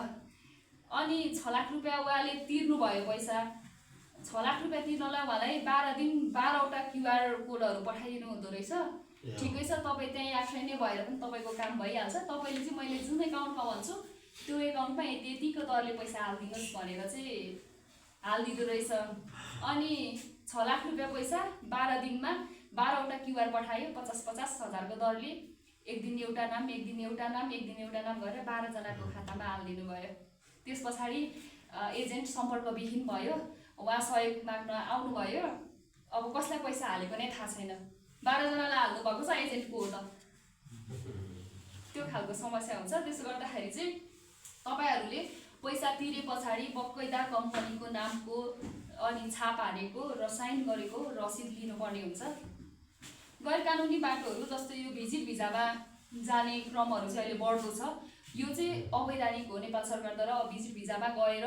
अनि 6 लाख रुपियाँ उहाँले तिर्नु भयो पैसा। 6 लाख रुपियाँ तिर्नलाई उहाँलाई 12 दिन 12वटा QR कोडहरू पठाइदिनु हुँदो रहेछ। ठिकै छ, तपाईँ त्यहीँ आश्रय नै भएर पनि तपाईँको काम भइहाल्छ। तपाईँले चाहिँ मैले जुन एकाउन्टमा भन्छु त्यो एकाउन्टमा यतिको दरले पैसा हालिदिनुहोस् भनेर चाहिँ हालिदिँदो रहेछ। अनि 6 लाख रुपियाँ पैसा 12 दिनमा 12वटा QR पठायो 50-50 हजारको दरले। एक दिन एउटा नाम, एक दिन एउटा नाम, एक दिन एउटा नाम गरेर 12 जनाको खातामा हालिदिनु भयो। त्यस पछाडि एजेन्ट सम्पर्कविहीन भयो। उहाँ सहयोग माग्न आउनुभयो। अब कसलाई पैसा हालेको नै थाहा छैन। 12 जनालाई हाल्नु भएको छ, एजेन्टको हो त। त्यो खालको समस्या हुन्छ। त्यसो गर्दाखेरि चाहिँ तपाईँहरूले पैसा तिरे पछाडि बक्कैदा कम्पनीको नामको अनि छाप हानेको र साइन गरेको रसिद लिनुपर्ने हुन्छ। गैर कानुनी बाटोहरू जस्तै यो भिजिट भिजामा जाने क्रमहरू चाहिँ अहिले बढ्दो छ। यो चाहिँ अवैधानिक हो। नेपाल सरकारद्वारा भिजिट भिजामा गएर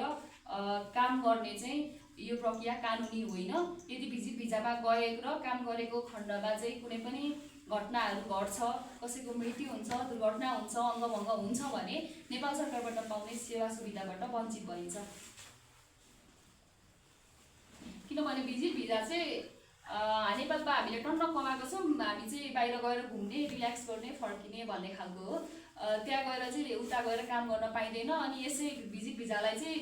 काम गर्ने चाहिँ यो प्रक्रिया कानुनी होइन। यदि भिजिट भिजामा गएर काम गरेको खण्डमा चाहिँ कुनै पनि घटनाहरू घट्छ, कसैको मृत्यु हुन्छ, दुर्घटना हुन्छ, अङ्गभङ्ग हुन्छ भने नेपाल सरकारबाट पाउने सेवा सुविधाबाट वञ्चित भइन्छ। किनभने भिजिट भिजा चाहिँ नेपालमा हामीले टन्न कमाएको छौँ, हामी चाहिँ बाहिर गएर घुम्ने, रिल्याक्स गर्ने, फर्किने भन्ने खालको हो। त्यहाँ गएर चाहिँ उता गएर काम गर्न पाइँदैन। अनि यसै भिजिट भिजालाई चाहिँ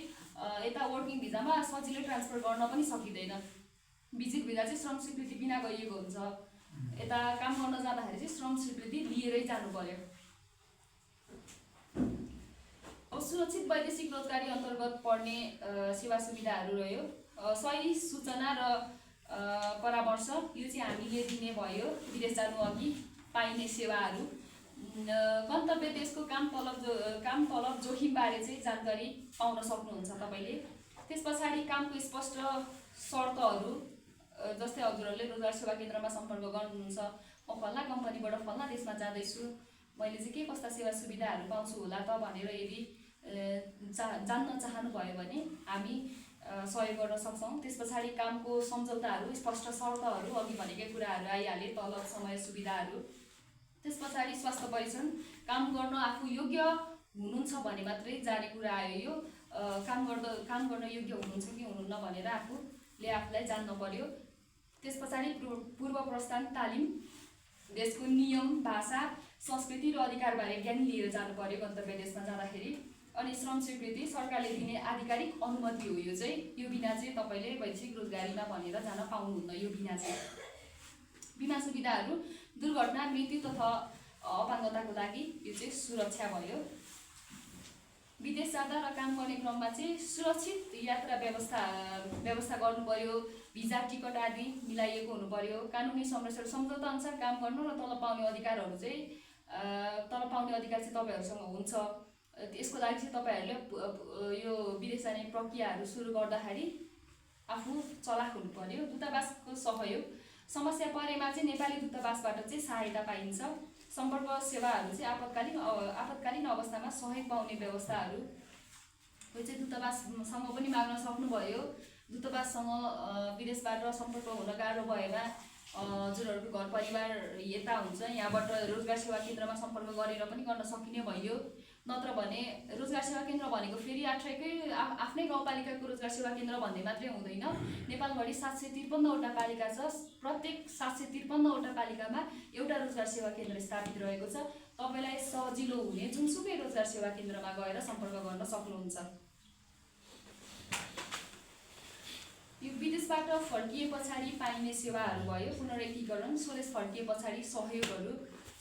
यता वर्किङ भिजामा सजिलै ट्रान्सफर गर्न पनि सकिँदैन। भिजिट भिजा चाहिँ श्रम स्वीकृति बिना गइएको हुन्छ। यता काम गर्न जाँदाखेरि चाहिँ श्रम स्वीकृति लिएरै जानु पर्यो। अब सुरक्षित वैदेशिक रोजगारी अन्तर्गत पर्ने सेवा सुविधाहरू रह्यो। सही सूचना र परामर्श, यो चाहिँ हामीले दिने भयो। विदेश जानु अघि पाइने सेवाहरू गन्तव्य देशको काम तलब जोखिमबारे चाहिँ जानकारी पाउन सक्नुहुन्छ तपाईँले। त्यस पछाडि कामको स्पष्ट शर्तहरू, जस्तै हजुरहरूले रोजगार सेवा केन्द्रमा सम्पर्क गर्नुहुन्छ, म फल्ना कम्पनीबाट फल्ना देशमा जाँदैछु, मैले चाहिँ के कस्ता सेवा सुविधाहरू पाउँछु होला त भनेर यदि जान्न चाहनुभयो भने हामी सहयोग गर्न सक्छौँ। त्यस पछाडि कामको सम्झौताहरू, स्पष्ट शर्तहरू, अघि भनेकै कुराहरू आइहाले, तलब, समय, सुविधाहरू। त्यस पछाडि स्वास्थ्य परीक्षण, काम गर्न आफू योग्य हुनुहुन्छ भने मात्रै जाने कुरा आयो। यो काम गर्न योग्य हुनुहुन्छ कि हुनुहुन्न भनेर आफूलाई जान्न पर्यो। त्यस पछाडि पूर्व प्रस्थान तालिम, देशको नियम, भाषा, संस्कृति र अधिकारबारे ज्ञान लिएर जानु पर्यो गन्तव्य देशमा जाँदाखेरि। अनि श्रम स्वीकृति, सरकारले दिने आधिकारिक अनुमति हो। यो बिना चाहिँ तपाईँले वैदेशिक रोजगारीमा भनेर जान पाउनुहुन्न। यो बिना चाहिँ बिमा सुविधाहरू, दुर्घटना, मृत्यु तथा अपाङ्गताको लागि यो चाहिँ सुरक्षा भयो। विदेश जाँदा र काम गर्ने क्रममा चाहिँ सुरक्षित यात्रा व्यवस्था गर्नु पर्यो। भिजा, टिकट आदि मिलाइएको हुनु पर्यो। कानुनी सम्झौता अनुसार काम गर्नु र तलब पाउने अधिकार चाहिँ तपाईँहरूसँग हुन्छ। यसको लागि चाहिँ तपाईँहरूले यो विदेश जाने प्रक्रियाहरू सुरु गर्दाखेरि आफू चलाख हुनु पर्यो। दूतावासको सहयोग, समस्या परेमा चाहिँ नेपाली दूतावासबाट चाहिँ सहायता पाइन्छ। सम्पर्क सेवाहरू चाहिँ आपतकालीन अवस्थामा सहयोग पाउने व्यवस्थाहरू यो चाहिँ दूतावाससँग पनि माग्न सक्नुभयो। दूतावाससँग विदेशबाट सम्पर्क हुन गाह्रो भएमा हजुरहरूको घर परिवार यता हुन्छ, यहाँबाट रोजगार सेवा केन्द्रमा सम्पर्क गरेर पनि गर्न सकिने भयो। नत्र भने रोजगार सेवा केन्द्र भनेको फेरि आफ्नै गाउँपालिकाको रोजगार सेवा केन्द्र भन्ने मात्रै हुँदैन। नेपालभरि 753वटा पालिका छ। प्रत्येक 753वटा पालिकामा एउटा रोजगार सेवा केन्द्र स्थापित रहेको छ। तपाईँलाई सजिलो हुने जुनसुकै रोजगार सेवा केन्द्रमा गएर सम्पर्क गर्न सक्नुहुन्छ। यो विदेशबाट फर्किए पछाडि पाइने सेवाहरू भयो। पुनरेकीकरण, स्वदेश फर्किए पछाडि सहयोगहरू,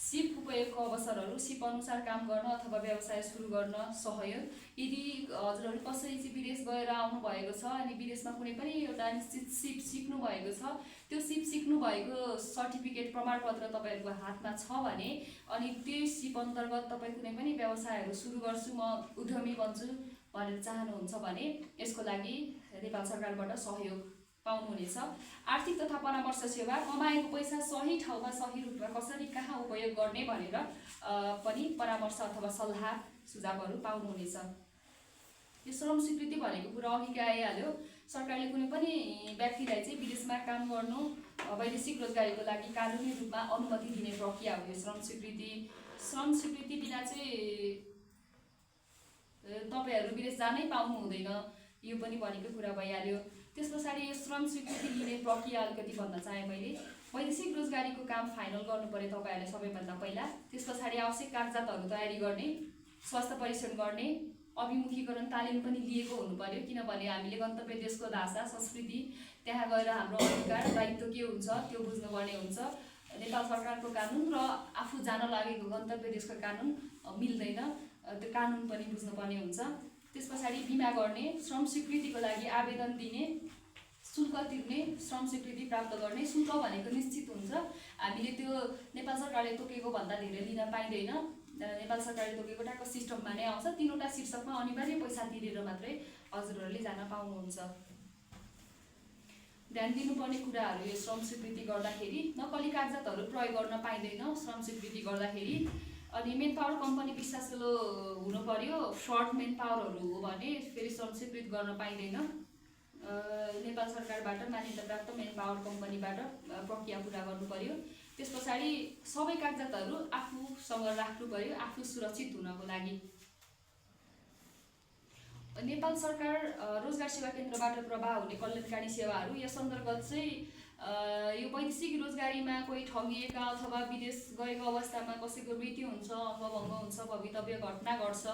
सिप उपयोगको अवसरहरू, सिप अनुसार काम गर्न अथवा व्यवसाय सुरु गर्न सहयोग। यदि हजुरहरू कसै चाहिँ विदेश गएर आउनुभएको छ अनि विदेशमा कुनै पनि एउटा निश्चित सिप सिक्नु भएको छ, त्यो सिप सिक्नु भएको सर्टिफिकेट, प्रमाणपत्र तपाईँहरूको हातमा छ भने अनि त्यही सिप अन्तर्गत तपाईँ कुनै पनि व्यवसायहरू सुरु गर्छु, म उद्यमी बन्छु भनेर चाहनुहुन्छ भने यसको लागि नेपाल सरकारबाट सहयोग पाउनुहुनेछ। आर्थिक तथा परामर्श सेवा, कमाएको पैसा सही ठाउँमा सही रूपमा कसरी कहाँ उपयोग गर्ने भनेर पनि परामर्श अथवा सल्लाह सुझावहरू पाउनुहुनेछ। यो श्रम स्वीकृति भनेको कुरा अघि आइहाल्यो। सरकारले कुनै पनि व्यक्तिलाई चाहिँ विदेशमा काम गर्नु, वैदेशिक रोजगारीको लागि कानुनी रूपमा अनुमति दिने प्रक्रिया हो यो श्रम स्वीकृति। श्रम स्वीकृति बिना चाहिँ तपाईँहरू विदेश जानै पाउनु हुँदैन, यो पनि भनेको कुरा भइहाल्यो। त्यस पछाडि यो श्रम स्वीकृति लिने प्रक्रिया अलिकति भन्न चाहेँ मैले। वैदेशिक रोजगारीको काम फाइनल गर्नु पर्यो तपाईँहरूले सबैभन्दा पहिला। त्यस पछाडि आवश्यक कागजातहरू तयारी गर्ने, स्वास्थ्य परीक्षण गर्ने, अभिमुखीकरण तालिम पनि लिएको हुनु पर्यो। किनभने हामीले गन्तव्य देशको भाषा, संस्कृति, त्यहाँ गएर हाम्रो अधिकार दायित्व के हुन्छ त्यो बुझ्नुपर्ने हुन्छ। नेपाल सरकारको कानुन र आफू जान लागेको गन्तव्य देशको कानुन मिल्दैन, त्यो कानुन पनि बुझ्नुपर्ने हुन्छ। त्यस पछाडि बिमा गर्ने, श्रम स्वीकृतिको लागि आवेदन दिने, शुल्क तिर्ने, श्रम स्वीकृति प्राप्त गर्ने। शुल्क भनेको निश्चित हुन्छ, हामीले त्यो नेपाल सरकारले तोकेको भन्दा धेरै लिन पाइँदैन। नेपाल सरकारले तोकेको टाको सिस्टममा नै आउँछ। 3वटा शीर्षकमा अनिवार्य पैसा तिरेर मात्रै हजुरहरूले जान पाउनुहुन्छ। ध्यान दिनुपर्ने कुराहरू यो श्रम स्वीकृति गर्दाखेरि, नक्कली कागजातहरू प्रयोग गर्न पाइँदैन श्रम स्वीकृति गर्दाखेरि। अनि मेन पावर कम्पनी विश्वासिलो हुनु पर्यो। फ्रड मेन पावरहरू हो भने फेरि श्रम स्वीकृत गर्न पाइँदैन। नेपाल सरकारबाट मान्यता प्राप्त मेन पावर कम्पनीबाट प्रक्रिया पुरा गर्नु पर्यो। त्यस पछाडि सबै कागजातहरू आफूसँग राख्नु पर्यो आफू सुरक्षित हुनको लागि। नेपाल सरकार रोजगार सेवा केन्द्रबाट प्रवाह हुने कल्याणकारी सेवाहरू, यस अन्तर्गत चाहिँ यो वैदेशिक रोजगारीमा कोही ठगिएका अथवा विदेश गएको अवस्थामा कसैको मृत्यु हुन्छ अथवा भङ्ग हुन्छ, भवितव्य घटना घट्छ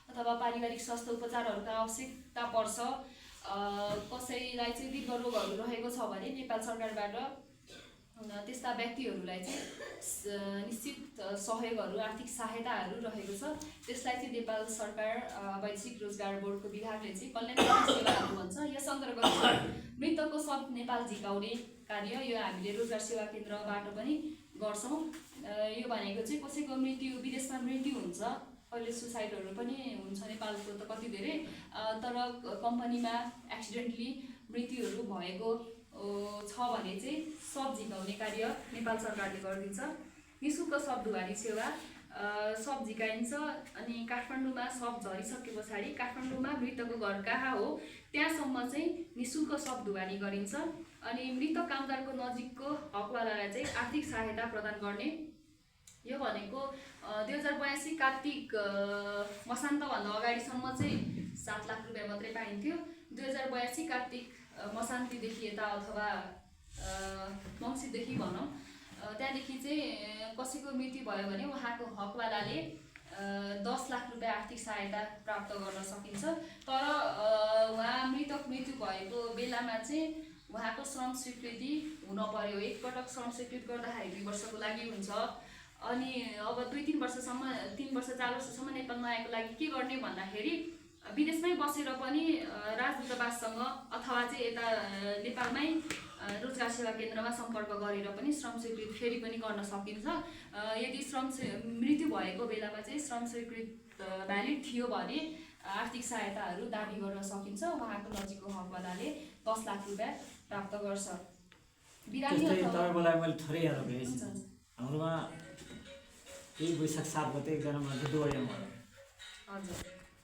अथवा पारिवारिक स्वास्थ्य उपचारहरूका आवश्यकता पर्छ, कसैलाई चाहिँ दीर्घ रोगहरू रहेको छ भने नेपाल सरकारबाट त्यस्ता व्यक्तिहरूलाई चाहिँ निश्चित सहयोगहरू, आर्थिक सहायताहरू रहेको छ। त्यसलाई चाहिँ नेपाल सरकार वैदेशिक रोजगार बोर्डको विभागले चाहिँ कल्याणकारी सेवाहरू भन्छ। यस अन्तर्गत मृतकको शव नेपाल झिकाउने कार्य यो हामीले रोजगार सेवा केन्द्रबाट पनि गर्छौँ। यो भनेको चाहिँ कसैको मृत्यु विदेशमा मृत्यु हुन्छ, अहिले सुसाइडहरू पनि हुन्छ नेपालको त कति धेरै, तर कम्पनीमा एक्सिडेन्टली मृत्युहरू भएको छ भने चाहिँ शव झिकाउने कार्य नेपाल सरकारले गरिदिन्छ। निःशुल्क शव ढुवानी सेवा शव झिकाइन्छ। अनि काठमाडौँमा शव झरिसके पछाडि काठमाडौँमा मृतकको घर कहाँ हो त्यहाँसम्म चाहिँ निःशुल्क शव ढुवानी गरिन्छ। अनि मृतक कामदारको नजिकको हकवालालाई चाहिँ आर्थिक सहायता प्रदान गर्ने। यो भनेको 2082 कार्तिक मसान्तभन्दा अगाडिसम्म चाहिँ 7 लाख रुपियाँ मात्रै पाइन्थ्यो। 2082 कार्तिक मसान्तीदेखि यता अथवा मङ्सिरदेखि भनौँ त्यहाँदेखि चाहिँ कसैको मृत्यु भयो भने उहाँको हकवालाले 10 लाख रुपियाँ आर्थिक सहायता प्राप्त गर्न सकिन्छ। तर उहाँ मृत्यु भएको बेलामा चाहिँ उहाँको श्रम स्वीकृति हुन पर्यो। एकपटक श्रम स्वीकृत गर्दाखेरि 2 वर्षको लागि हुन्छ। अनि अब 2-3 वर्षसम्म 3 वर्ष 4 वर्षसम्म नेपालमा आएको लागि के गर्ने भन्दाखेरि विदेशमै बसेर पनि राजदूतावाससँग अथवा चाहिँ यता नेपालमै रोजगार सेवा केन्द्रमा सम्पर्क गरेर पनि श्रम स्वीकृत फेरि पनि गर्न सकिन्छ। यदि मृत्यु भएको बेलामा चाहिँ श्रम स्वीकृत भ्यालिड थियो भने आर्थिक सहायताहरू दाबी गर्न सकिन्छ। उहाँको नजिकको हकवालाले 10 लाख रुपियाँ प्राप्त गर्छ। बिरामी तपाईँको लागि मैले थोरै याद गरेँ। हाम्रोमा यही वैशाख 7 गते एकजना मान्छे दुबईमा मऱ्यो। हजुर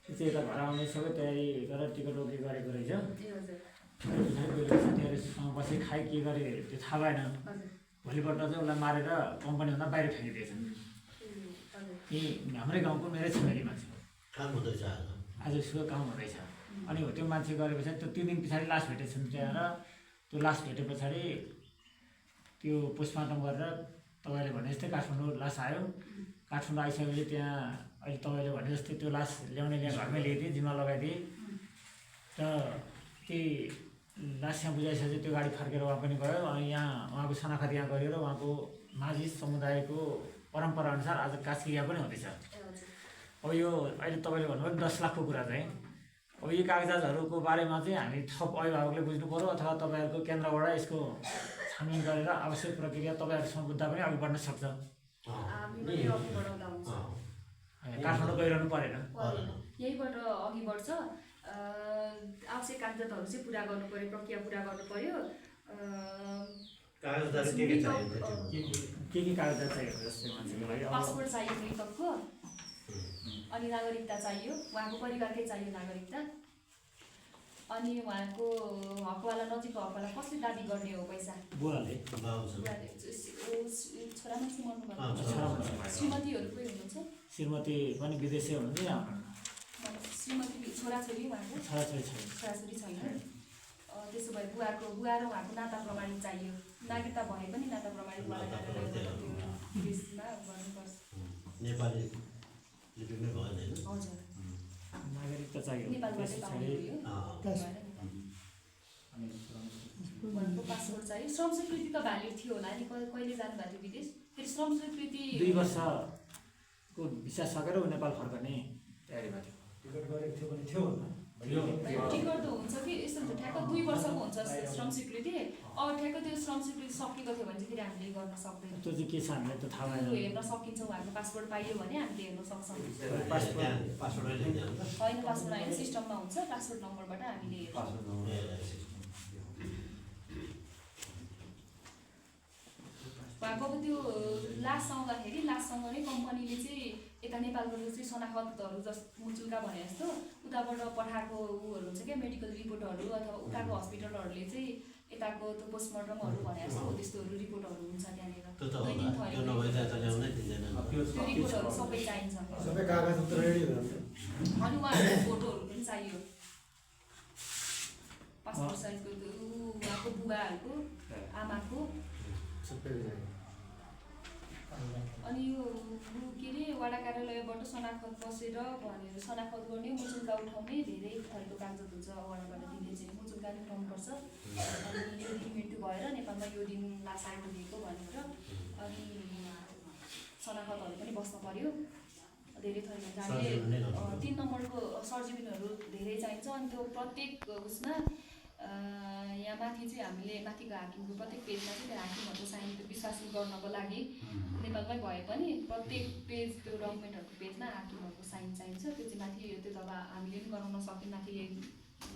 त्यो चाहिँ यता घर आउने सबै तयारी गरेर टिकट ओके गरेको रहेछ। हजुर साथीहरूसँग बसेँ खाइ के गरेँ त्यो थाहा भएन। भोलिपल्ट चाहिँ उसलाई मारेर कम्पनीभन्दा बाहिर फ्याँकिदिएछन्। यी हाम्रै गाउँको मेरै छिमेकी मान्छे काम हुँदैछ आज सुरु काम हुँदैछ। अनि हो त्यो मान्छे गरेपछि त्यो 3 दिन पछाडि लास भेटेछन् त्यहाँ। त्यो लास भेटे पछाडि त्यो पोस्टमार्टम गरेर तपाईँले भने जस्तै काठमाडौँ लास आयो। काठमाडौँ आइसकेपछि त्यहाँ अहिले तपाईँले भने जस्तै त्यो लास ल्याउने घरमै ल्याइदिए, जिम्मा लगाइदिए। र त्यही लास यहाँ बुझाइसकेपछि त्यो गाडी फर्केर उहाँ पनि गयो। अनि यहाँ उहाँको शनाखत यहाँ गरेर उहाँको माझी समुदायको परम्पराअनुसार आज कास्किया पनि हुँदैछ। अब यो अहिले तपाईँले भन्नुभयो 10 लाखको कुरा चाहिँ अब यो कागजातहरूको बारेमा चाहिँ हामी थप अभिभावकले बुझ्नु पऱ्यो अथवा तपाईँहरूको केन्द्रबाट यसको छानबिन गरेर आवश्यक प्रक्रिया तपाईँहरूसँग बुझ्दा पनि अघि बढ्न सक्छ। काठमाडौँ गइरहनु परेन, यहीबाट अघि बढ्छ। आवश्यक कागजातहरू चाहिँ पुरा गर्नु पर्यो, प्रक्रिया पुरा गर्नु पर्यो। के कागजात चाहियो जस्तै मान्छेको लागि? पासपोर्ट चाहियो मृतकको, अनि नागरिकता चाहियो, उहाँको परिवारकै चाहियो नागरिकता। अनि उहाँको हकवाला नजिकको हकवाला कसले दाबी गर्ने हो पैसा? बुवाले। छोरा मान्छे मर्नुभएको श्रीमतीहरू कोही हुनुहुन्छ? श्रीमती पनि विदेशै हुनुहुन्छ। श्रीमती छोराछोरी उहाँको छोराछोरी छैन। त्यसो भए बुवा र उहाँको नाता प्रमाणित चाहियो। नागरिकता भए पनि नाता प्रमाणित विदेशमा गर्नुपर्छ। नेपाली लिपिमै भएन हैन? हजुर नागरिकता चाहियो। नेपालबाटै पाउने हो। उहाँको पासपोर्ट चाहियो। श्रम स्वीकृति त भ्यालिड थियो होला नि, कहिले जानुभएको थियो विदेश? फेरि श्रम स्वीकृति 2 वर्षको भिसा सकेर नेपाल फर्कने तयारीमा थियो। टिकट गरेको थियो भने थियो होला। टिकट त हुन्छ कि यस्तो हुन्छ, ठ्याक्क 2 वर्षको हुन्छ श्रम स्वीकृति। अब ठ्याक्क त्यो श्रम स्वीकृति सकिएको थियो भने चाहिँ फेरि हामीले गर्न सक्दैन। त्यो चाहिँ के छ हामीलाई त थाहा भएन। हेर्न सकिन्छ, उहाँको पासपोर्ट पाइयो भने हामीले हेर्न सक्छौँ। पासपोर्ट होइन पासपोर्ट होइन, सिस्टममा हुन्छ। पासपोर्ट नम्बरबाट हामीले उहाँको त्यो लास आउँदाखेरि लाससँग नै कम्पनीले चाहिँ यता नेपालको चाहिँ शनाखतहरू मुचुल्का भने जस्तो उताबाट पठाएको उहरू हुन्छ क्या, मेडिकल रिपोर्टहरू अथवा उताको हस्पिटलहरूले चाहिँ यताको त्यो पोस्टमार्टमहरू भने जस्तो हो त्यस्तोहरू रिपोर्टहरू हुन्छ त्यहाँनिर। त्यो रिपोर्टहरू सबै चाहिन्छ। अनि उहाँहरूको फोटोहरू पनि चाहियो, पासपोर्ट साइजको उहाँको बुबाहरूको आमाको। अनि यो के अरे वडा कार्यालयबाट शनाखत बसेर भनेर शनाखत गर्ने, मुचुल्का उठाउने धेरै थरीको कागजात हुन्छ। वडाबाट दिने चाहिँ मुचुल्का उठाउनुपर्छ। अनि यो दिन मृत्यु भएर नेपालमा यो दिन लास आइपुगेको भनेर अनि शनाखतहरू पनि बस्नु पर्यो। धेरै थरीको हामीले 3 नम्बरको सर्जिबिनहरू धेरै चाहिन्छ। अनि त्यो प्रत्येक उसमा यहाँ माथि चाहिँ हामीले माथिको हाकिमको प्रत्येक पेजमा चाहिँ त्यो हाकिमहरूको साइन विश्वास गर्नको लागि नेपालमै भए पनि प्रत्येक पेज त्यो डकुमेन्टहरूको पेजमा हाकिमहरूको साइन चाहिन्छ। त्यो चाहिँ माथि त्यो त अब हामीले पनि गराउन सक्यौँ, माथि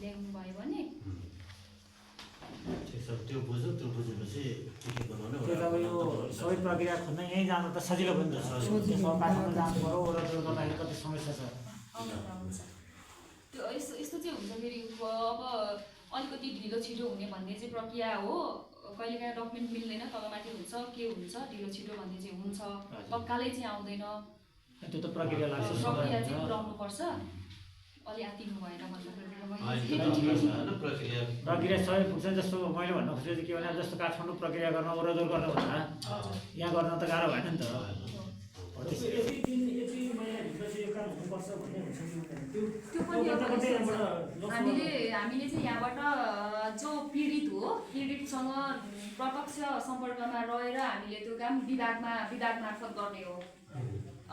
ल्याउनु भयो भने। ठिक छ, त्यो बुझ्यो, त्यो बुझेपछि के बनाउने त्यो त अब यो सबै प्रक्रिया खोज्न यहीँ जानु त सजिलो पनि त त्यसमा पाठमा जानु पऱ्यो ओह्रालो गर्दाखेरि कति समस्या छ। हुन्छ त्यो यस्तो चाहिँ हुन्छ फेरि अब अलिकति ढिलो छिटो हुने भन्ने चाहिँ प्रक्रिया हो। कहिलेकाहीँ डकुमेन्ट मिल्दैन, तलमाथि हुन्छ, के हुन्छ, ढिलो छिटो भन्ने चाहिँ हुन्छ, तत्कालै चाहिँ आउँदैन। त्यो त प्रक्रिया लाग्छ, प्रक्रिया चाहिँ पुऱ्याउनुपर्छ, अलि आत्तिनु भएन प्रक्रिया सबै पुग्छ। जस्तो मैले भन्नु खोजेको चाहिँ के भने जस्तो काठमाडौँ प्रक्रिया गर्न ओह्रालो गर्नु भन्दा यहाँ गर्न त गाह्रो भएन नि त। त्यो पनि हामीले चाहिँ यहाँबाट जो पीडित हो, पीडितसँग प्रत्यक्ष सम्पर्कमा रहेर हामीले त्यो काम विभाग मार्फत गर्ने हो।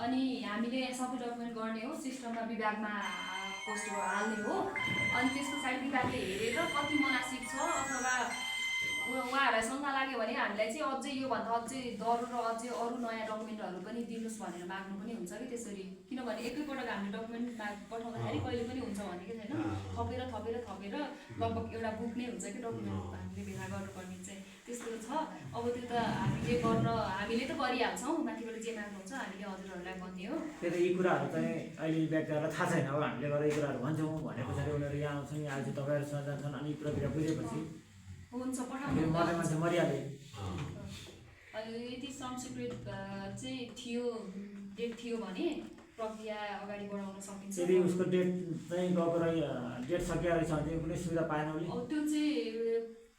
अनि हामीले सबै डकुमेन्ट गर्ने हो, सिस्टममा विभागमा पोस्ट हाल्ने हो। अनि त्यस पछाडि विभागले हेरेर कति मनासिब छ अथवा उहाँहरूलाई शङ्का लाग्यो भने हामीलाई चाहिँ अझै योभन्दा अझै दरो र अझै अरू नयाँ डकुमेन्टहरू पनि दिनुहोस् भनेर माग्नु पनि हुन्छ कि त्यसरी। किनभने एकैपटक हामीले डकुमेन्ट पठाउँदाखेरि कहिले पनि हुन्छ भनेको छैन, थपेर लगभग एउटा बुक नै हुन्छ कि डकुमेन्ट हामीले भेला गर्नुपर्ने चाहिँ त्यस्तो छ। अब त्यो त हामीले त गरिहाल्छौँ, माथिबाट जे माग्नुहुन्छ हामीले हजुरहरूलाई भन्ने हो। त्यही त यी कुराहरू चाहिँ अहिले व्यक्तिहरूलाई थाहा छैन। अब हामीले गरेर यी कुराहरू भन्छौँ भने पछाडि उनीहरू यहाँ आउँछन्, यहाँ चाहिँ तपाईँहरूसँग जान्छन्, अनि प्रक्रिया बुझेपछि हुन्छ पठाउनु मान्छे मरिहाले। यदि संस्कृत चाहिँ डेट थियो भने प्रक्रिया अगाडि बढाउन सकिन्छ। यदि उसको डेट चाहिँ गएको डेट सकिया रहेछ भने कुनै सुविधा पाएन उसले। त्यो चाहिँ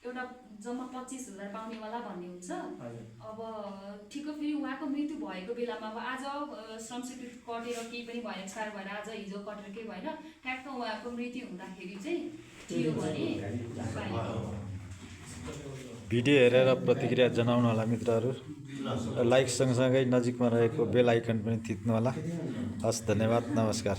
एउटा जम्मा 25,000 पाउनेवाला भन्ने हुन्छ। अब ठिक फेरि उहाँको मृत्यु भएको बेलामा अब आज संस्कृत कटेर केही पनि भएन, एक्सपायर भएर आज हिजो कटेर केही भएन, ठ्याक्क उहाँको मृत्यु हुँदाखेरि चाहिँ थियो भने भिडियो हेरेर प्रतिक्रिया जनाउनु होला मित्रहरू। लाइक सँगसँगै नजिकमा रहेको बेल आइकन पनि थिच्नु होला। हस्, धन्यवाद, नमस्कार।